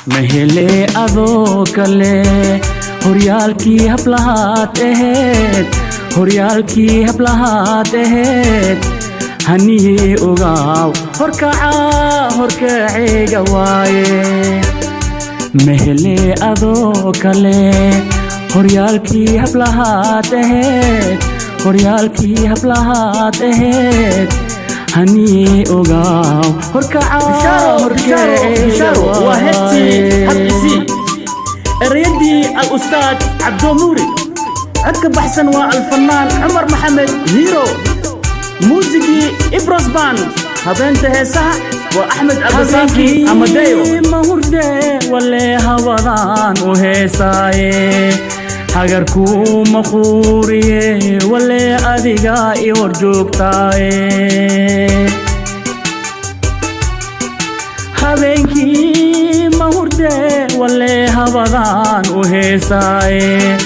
Mahele adoo kale, horyaalkii hablahaad aheed, horyaalkii hablahaad aheed. Haniyee ogaaw, horkaca horkaceyga waaye. Mahele adoo kale, horyaalkii hablahaad aheed, horyaalkii hablahaad aheed. Haniyee ogaaw, horkaca Bishaaro, bishaaro, horkaceyga bishaaro! Waa heestii Hab waaye. Isii, ereyadii al-ustaad Cabdo Muuri, codka baxsan waa alfanaan Cumar Maxamed Hiiro, muusigii Ibrosban, habeenta heesaha waa Axmed Abasaafi Amadeyo. Habeenkii ma hurde, wale hawadaan u heesaaye. Hagarkuu ma quuriye, wale adiga i hor joogtaaye. Habeenkii ma hurde, wale habadaan u heesaaye.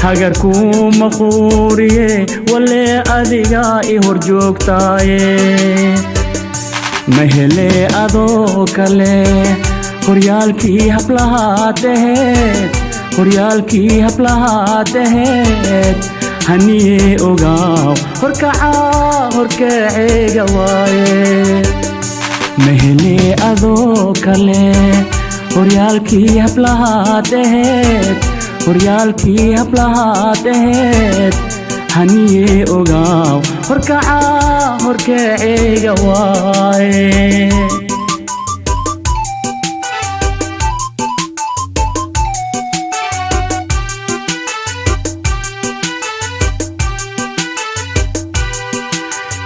Hagarkuu ma quuriye, wale adiga i hor joogtaaye. Mahele adoo kale, horyaalkii hablahaad aheed, horyaalkii hablahaad aheed. Haniyee ogaaw, horkaca horkaceyga waaye. Mahele adoo kale, horyaalkii hablahaad aheed, horyaalkii hablahaad aheed. Haniyee ogaaw, horkaca horkaceyga waaye.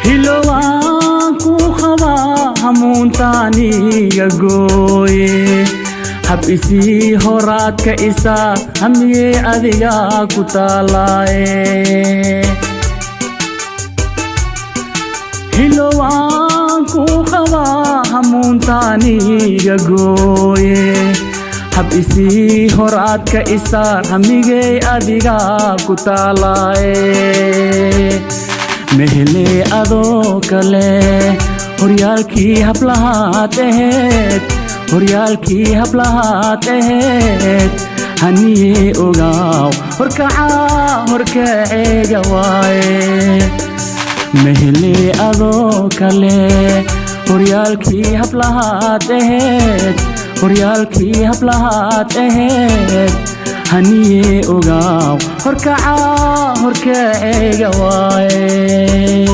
Hilowaan ku qabaa, hamuuntaaniga gooye. Hab isii, horaadka isaa, hamigee adiga ku taalaaye. Hilowaan ku qabaa, hamuuntaaniga gooye. Hab isii, horaadka isaar, hamigey adiga ku taalaaye. Mehele adoo kale, horyaalkii hablahaad aheed, horyaalkii hablahaad aheed. Haniyee ogaaw, horkaca horkaceyga waaye. Mehele adoo kale, horyaalkii hablahaad aheed, horyaalkii hablahaad aheed. Haniyee ogaaw, horkaca horkaceyga waaye.